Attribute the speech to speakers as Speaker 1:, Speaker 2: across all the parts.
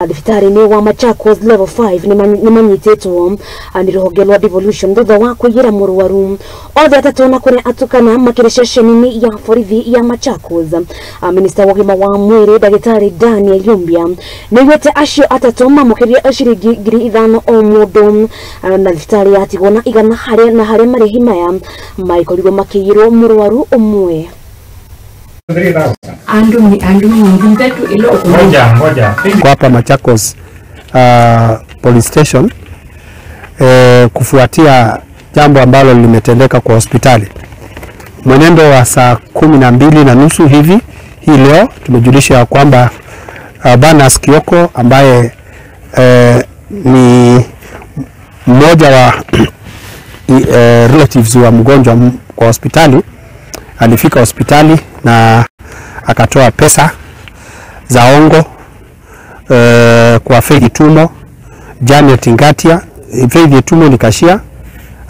Speaker 1: Thibitari-ini wa Machakos level 5 nimanyititwo ni ruhonge rwa devolution thutha wa kuiyira muruaru othe atatu na kuria atukana makiri ceceni-ini ya borithi ya Machakos. Minista wa ugima wa mwiri Ndagitari Daniel Yumbia nĩaugĩte acio atatu mamũkĩrire ciringi 5,000 o mũndũ na thibitari yatigwo na igana harĩa na harĩa marĩhi maya maikorirwo makĩiyĩrwo mũrwaru ũmwe.
Speaker 2: Kwa hapa Machakos police station kufuatia jambo ambalo limetendeka kwa hospitali. Mwenendo wa saa 12:30 hivi hii leo tumejulisha kwamba Banas Kioko ambaye ni mmoja wa relatives wa mgonjwa kwa hospitali alifika hospitali na akatoa pesa za ongo kwa Faith Tumo, Janet Ngatia. Faith Tumo ni kashia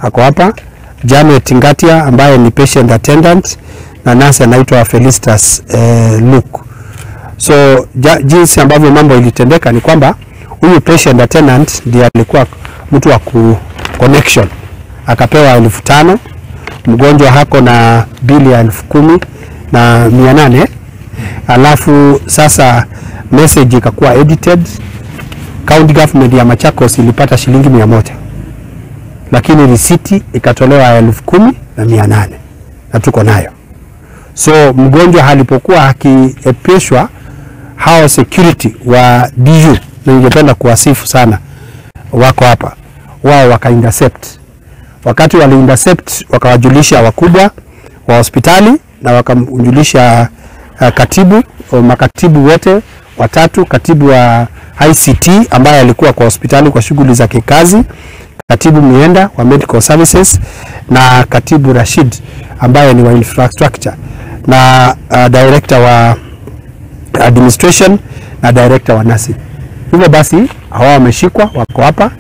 Speaker 2: ako hapa, Janet Ngatia ambaye ni patient attendant na nurse anaitwa Felicitas Luke. So jinsi ambavyo mambo ilitendeka ni kwamba huyu patient attendant ndiye alikuwa mtu wa ku connection, akapewa 5,000. Mgonjwa hako na bili ya 10,800. Alafu sasa message ikakuwa edited. County government ya Machakos ilipata shilingi 100, lakini risiti ikatolewa 10,800 na tuko nayo. So mgonjwa alipokuwa akiepeshwa, hao security wa DU, na ningependa kuwasifu sana, wako hapa, wao waka intercept. Wakati wali intercept wakawajulisha wakubwa wa hospitali na wakamjulisha katibu, makatibu wote watatu, katibu wa ICT ambaye alikuwa kwa hospitali kwa shughuli za kikazi, katibu Mienda wa Medical Services na katibu Rashid ambaye ni wa infrastructure na director wa administration na director wa nursing. Hivyo basi hawa wameshikwa, wako hapa,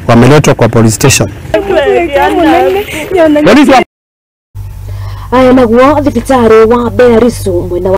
Speaker 2: wameletwa kwa police station.
Speaker 1: Aya naguo thibitari wa Berisu mwena